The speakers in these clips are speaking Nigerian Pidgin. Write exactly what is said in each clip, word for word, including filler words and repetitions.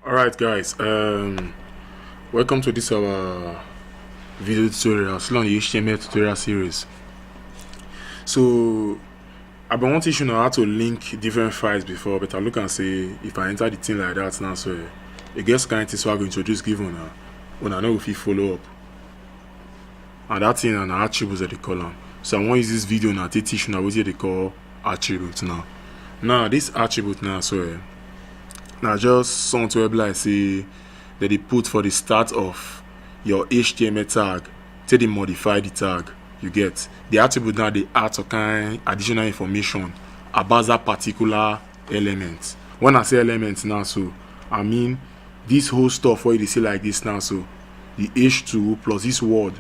Alright, guys, um, welcome to this our video tutorial, still on the H T M L tutorial series. So, I been want teach you how to link different files before, but I look and say if I enter the thing like that now, so e get kind thing so I go introduce give una, una no go fit follow up. And that thing na attributes that they call am. So I wan use this video now to teach una wetin they call attribute now. Now this attribute now, so eh, na just something wey be like say that they put for the start of your H T M L tag, take dey modify the tag. You get the attribute now, they add some kind additional information about that particular element. When I say element now, so I mean this whole stuff wey you dey see like this now, so the H two plus this word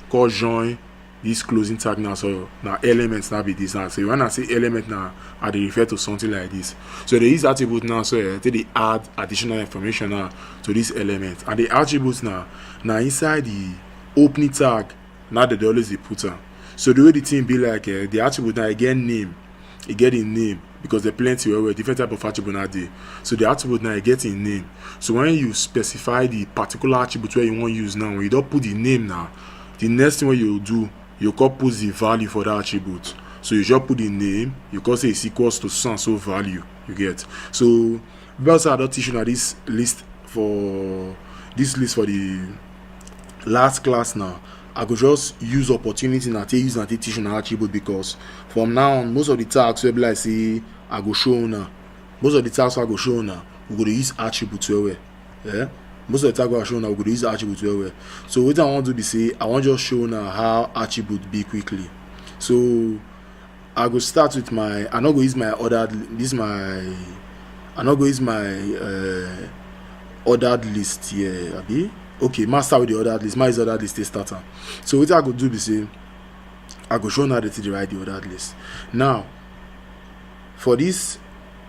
called join, this closing tag now, so na element now be this now. So when I say element now, I dey refer to something like this. So they use attribute now, so eh, take dey add additional information now to this element. And the attribute now, na inside the opening tag, now they dey always dey put am. So the way the thing be like, eh, the attribute now, e get name, e get im name, because there plenty well well, different type of attribute na dey. So the attribute now, e get im name. So when you specify the particular attribute wey you wan use now, when you don put the name now, the next thing wey you do, you come put the value for that attribute. So you just put the name, you come say it's equals to so and so value. You get? So because I don teach una this list for this list for the last class now, I go just use opportunity na take use na take teach una attribute, because from now on, most of the tags wey be like say I go show una, most of the tags wey I go show una, we go dey use attribute well well. Yeah, most of the tags wey I show una, we go dey use attribute well well. So wetin I wan do be say I wan just show una how attribute be quickly. So I go start with my, I no go use my ordered li- this my I no go use my uh, ordered list here, abi? Okay, ma start with the ordered list. Ma use ordered list take start am. So wetin I go do be say I go show una how to dey write the ordered list. Now, for this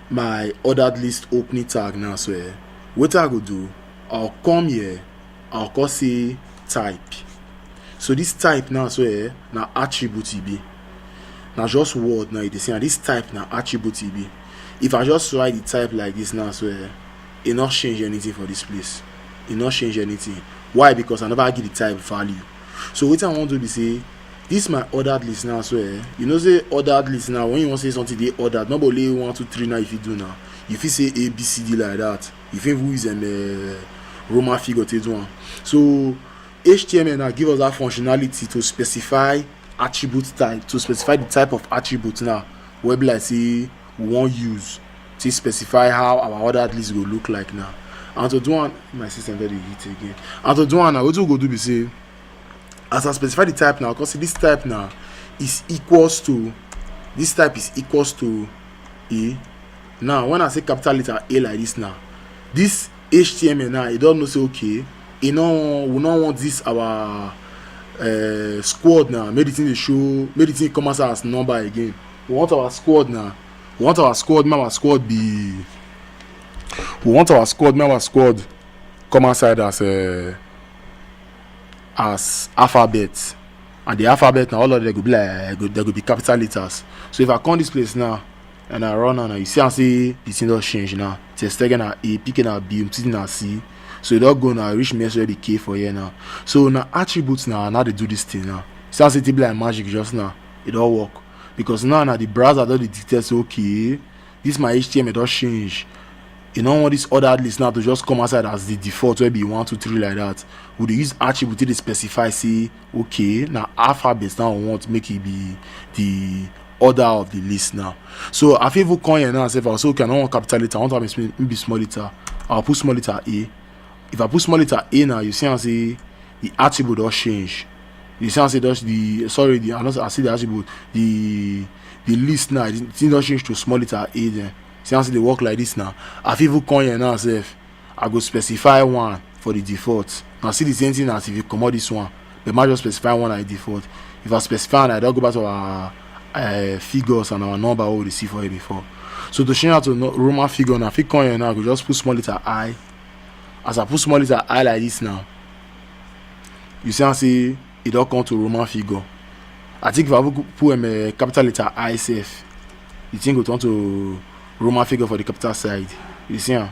my ordered list opening tag now, so eh, wetin I go do, I'll come here, I'll come say type. So this type now, so eh, na attribute e be. Na just word now you dey see, and this type na attribute e be. If I just write the type like this now, so eh, e no change anything for this place. E no change anything. Why? Because I never give the type value. So wetin I wan do be say, this my ordered list now, so eh, you know say ordered list now, when you wan say something dey ordered, no be only one, two, three now you fit do now. You fit say A B C D like that. You fit even use um, uh, Roman figure take do am. So H T M L now give us that functionality to specify attribute type, to specify the type of attribute now wey be like say we wan use to specify how our ordered list go look like now. And to do am, my system don dey hit again. And to do am now, wetin we go do be say, as I specify the type now, because this type now is equals to, this type is equals to A. Now when I say capital letter A like this now, this H T M L now, e don know say okay, e no, we no want this our uh, squad now, make the thing dey show, make the thing come outside as number again. We want our squad now, we want our squad, make our squad be, we want our squad, make our squad come outside as uh, as alphabet. And the alphabet now, all of them go be like, go, they go be capital letters. So if I come this place now and I run now, you see I say the thing don change now. Testegen na A, P K na B, Umtiti na C. So e don go now, reach me where the K for here now. So na attributes now, now they do this thing now. See I say it be like magic just now. E don work. Because now na the browser don dey detect say okay, this my H T M L don change. You know, want this ordered list now to just come outside as the default wey be one, two, three like that. We dey use attribute to dey specify say okay, na alphabet now we want make e be the order of the list now. So I fit even come here now and say, if I say okay, I no want capital letter, I want to have a sm- be small letter. I'll put small letter A. If I put small letter A now, you see I say the attribute don change. You see I say just the, sorry, the, I, not, I see the attribute, the the list now, the thing don change to small letter A then. See I say they work like this now. I fit even come here now sef, I go specify one for the default. Now see the same thing as if you comot this one, but ma just specify one as default. If I specify and I don go back to our uh, figures and our number wey we dey see for here before. So to change out to no- Roman figure now, I fit come here now, I go just put small letter I. As I put small letter I like this now, you see I say e don come to Roman figure. I think if I put put um, uh, capital letter I sef, the thing go turn to Roman figure for the capital side. You see am?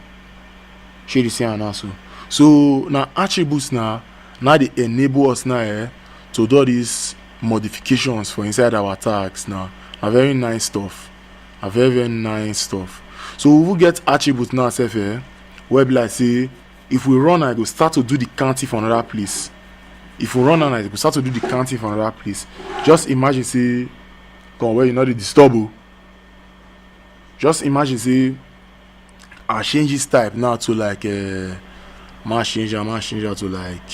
Shey you see am now so. So na attributes na, na dey enable us now, eh, to do all these modifications for inside our tags now. Na very nice stuff. Na very, very nice stuff. So we even get attribute now sef, eh, wey be like say if we run am, e go start to do the counting for another place. If we run am, e go start to do the counting for another place. Just imagine say, come where you no dey disturb o. Just imagine say I change this type now to like, uh, ma change am, ma change am to like,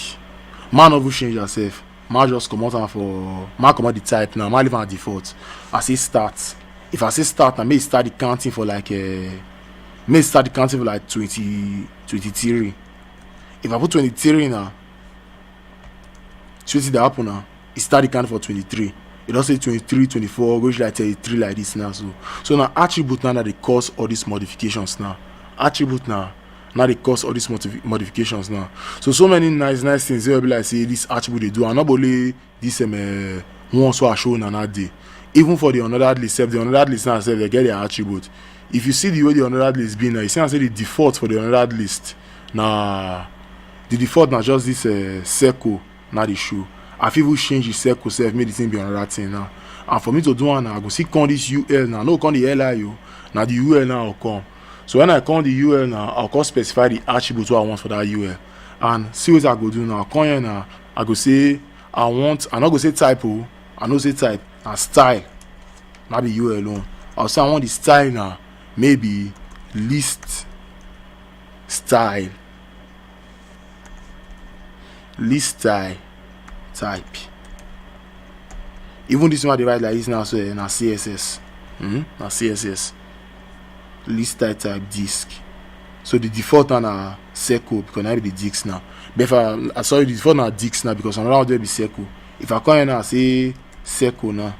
ma no even change herself. Ma just comot am for, ma comot the type now, ma leave am default. I say start. If I say start now, make e start the counting for like, uh, make e start the counting for like twenty, twenty-three. If I put twenty-three now, see wetin dey happen now. E start the counting for twenty-three. E don say twenty-three, twenty-four, go reach like thirty-three like this now. So, so na attribute now na dey cause all these modifications now. Attribute now na dey cause all these modifi- modifications now. So, so many nice, nice things wey be like say this attribute dey do. And not only this, um, uh, one so I show una na dey. Even for the unordered list sef, the unordered list now sef, they get their attribute. If you see the way the unordered list be now, you see am say the default for the unordered list na, the default na just this, uh, circle na dey show. I fit even change the circle sef, make the thing be another thing now. And for me to do am now, I go still come this U L now. No, come the L I o. Na the U L now I go come. So when I come the U L now, I go come specify the attribute wey I want for that U L. And see wetin I go do now. Come here now. I go say I want, I no go say type o. I no say type. Na style. Na be U L own. I go say I want the style now. Maybe list style. List style type. Even this one I dey write like this now, so, eh, na C S S. Hmm? Na C S S. List style type disk. So the default now na circle because na be the disk now. But if I, I sorry, the default na disk now because another one dey be circle. If I come here now, say circle now.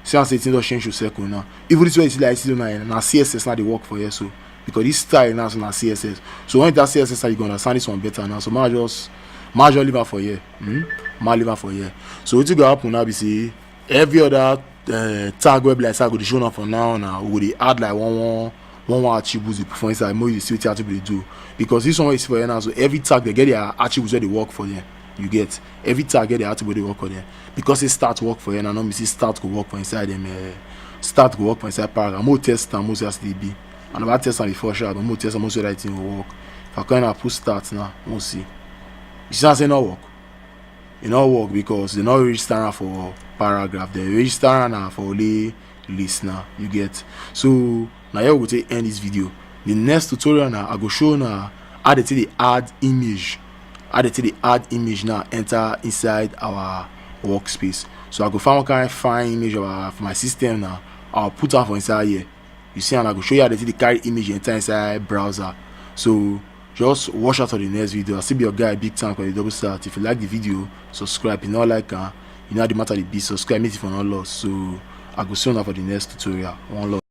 See am say thing don change to circle now. Even this way you see like this now, na C S S now dey work for here so. Because this style now so na C S S. So when that C S S style, you go understand this one better now. So ma just, ma just leave am for here. Hmm? Ma leave am for here. So wetin go happen now be say every other, uh, tag wey be like say I go dey show now for now, now we go dey add like one, one, one, one attribute dey put for inside. Make you see wetin attribute dey do. Because this one wey you see for here now, so every tag dey get their attributes wey dey work for them. You get? Every tag get their attribute wey dey work for them. Because say start work for here now, no mean say start go work for inside them. Uh, start go work for inside paragraph. Make we test am, make we see as e dey be. I never test am before, sha, but make we test am, make we see whether the thing go work. If I come and put start now, make we see. You see am say e no work? E no work because they no register am for paragraph. They register am na for only list now. You get? So na here we go take end this video. The next tutorial now, I go show una how they take dey add image. How they take dey add image now enter inside our workspace. So I go find one kind fine image of our, for my system now. I'll put am for inside here. You see, and I go show you how they take dey carry image enter inside browser. So just watch out for the next video. I still be your guy, Big Tank, with the double start. If you like the video, subscribe. If you no like am, you know how the matter dey be. Subscribe, make e for no loss. So I go see una for the next tutorial. One love.